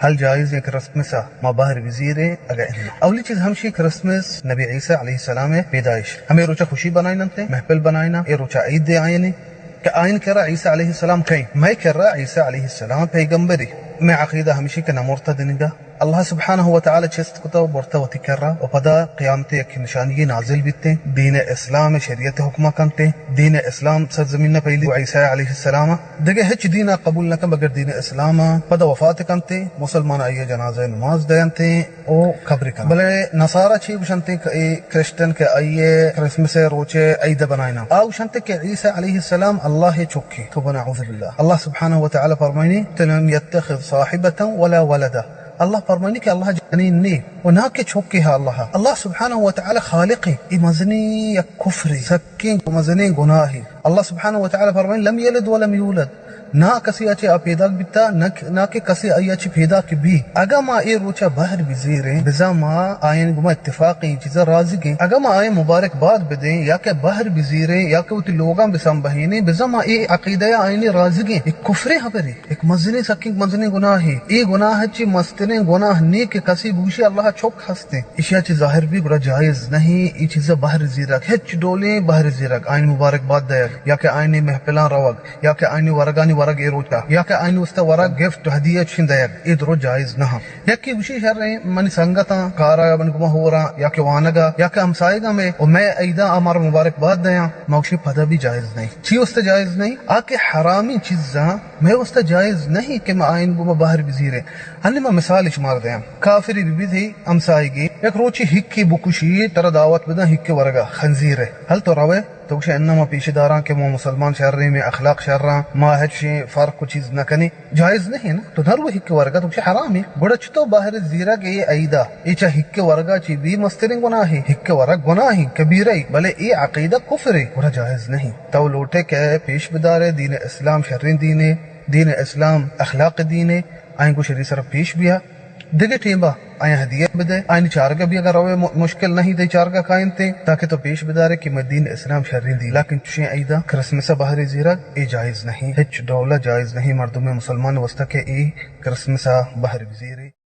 ہل جائز ایں کرسمس ءَ ما بہر بزیریں اگہ اناں؟ اولی چیز ہمشی، کرسمس نبی عیسی علیہ السلام ءِ پیدائش، ہمے روچ ءَ خوشی بنائیننت، محفل بنائیناں، اے روچ ءَ عید ایں آیانی، کہ آئین کرا عیسی علیہ السلام کئیں؟ مئے کرا عیسی علیہ السلام پیغمبری۔ مئے عقیدہ ہمشی کہ نہ مرتہ دنگا، اللہ سبحانہ و تعالی چست کتہ و برتہ وتی کرا، و پدا قیامت یک نشانی نازل بیتیں، دین اسلام شریعت حکمہ کنتیں، دین اسلام سرزمین پہلی عیسی علیہ السلام، دگہ ہچ دینا قبول نہ کن بغیر دین اسلام۔ پدا وفات کنتیں، مسلمان آئی جنازہ نماز دینتیں او قبر کن۔ بلے نصارہ چی گوشنتیں کہ اے کرسچن کہ آئی کرسمس روچ عید بنائینا، آ گوشنتیں کہ عیسی علیہ السلام اللہ چکے۔ تو بنا اعوذ باللہ، اللہ سبحانہ و تعالی فرمائنی، لم یتخذ صاحبة ولا ولدا۔ اللہ فرمائنی کہ اللہ جنین نی و نہ کہ چکے ہا اللہ۔ اللہ سبحانہ و تعالی خالق ایں۔ اے مزنیں یک کفرے، سکیں مزنیں گناہے۔ اللہ سبحانہ و تعالی فرمائنی، لم یلد ولم یولد۔ نہ کسی ءَ چہ آ پیداک بیتا، نہ، نہ کہ کسی آئی ءَ چہ پیداک بی۔ اگاں ما اے روچ ءَ بہر بزیریں، بزاں ما آیان گما اتفاق ایں چیزا راضی گیں۔ اگاں ما آیان مبارک باد بدیں، یا کہ بہر بزیریں، یا کہ وتی لوگاں بسنبہینیں، بزاں ما اے عقیدہ ءَ آیانی راضی گیں۔ یک کفریں خبرے، یک مزنیں، سکیں مزنیں گناہے۔ اے گناہ چی مستریں گناہ نی کہ کسی بوشی اللہ چک ہستیں۔ اشیا چی ظاہر بی گڑا جائز نہیں اے چیزا بہر زیرگ، ہچ ڈولیں بہر زیرگ، آیانی مبارک باد دیگ، یا کہ آیانی محفلاں روگ، یا کہ آیانی ورگانی ورگ اے روچا، یا کہ آیانی واسطہ ورگ، گفٹ، ہدیہ چشیں دیگ، اے درو جائز نہ۔ یکے گوشی شریں منی سنگتاں، کارا منی گما ہوراں، یا کہ وانگا، یا کہ ہمسائگاں مئے، و مئے عیداں آ مارا مبارک باد دیاں، ما گوشی پدا بھی جائز نہیں۔ چی واسطہ جائز نہیں؟ آ کہ حرامی چیزاں مئے واسطہ جائز نہیں کہ ما آیان گما بہر بزیریں۔ ہنی ما مثال شمار دیاں۔ کافری بی بی تئی ہمسائگی، یک روچی ہکی بکشی، ترا دعوت بداں ہکی ورگا، خنزیرے۔ ہل تو روے؟ تو گوشے، اناں ما پیش داراں کہ ما مسلمان شریں، مئے اخلاق شراں، ما ہچ فرق و چیز نہ کنیں۔ جائز نہیں نا؟ تو نہ روے ہکی ورگا، تو گوشے حرامے۔ گڑا چتو بہر زیرگ اے عیدا؟ اے چہ ہکی ورگا چی بی مستریں گناہے۔ ہکی ورگ گناہے کبیرہ، بلے اے عقیدہ کفرے، گڑا جائز نہیں۔ تو لوٹے کہ پیش بدارے، دین اسلام شریں دینے، دین اسلام اخلاق دینے، آئین گو شری سر پیش بیا۔ دگہ ٹیمبا آیاں ہدیہ بدے، آیانی چارگا بیا، اگر روے م-، مشکل نہیں تئی چارگا کائنتے، تاکہ تو پیش بدارے کہ مئے دین اسلام شریں دین۔ لیکن چشیں عیداں کرسمس ء بہرے زیرگ اے جائز نہیں، ہچ ڈولا جائز نہیں مردم مسلمان واسطہ کہ اے کرسمس ء بہر بزیرے۔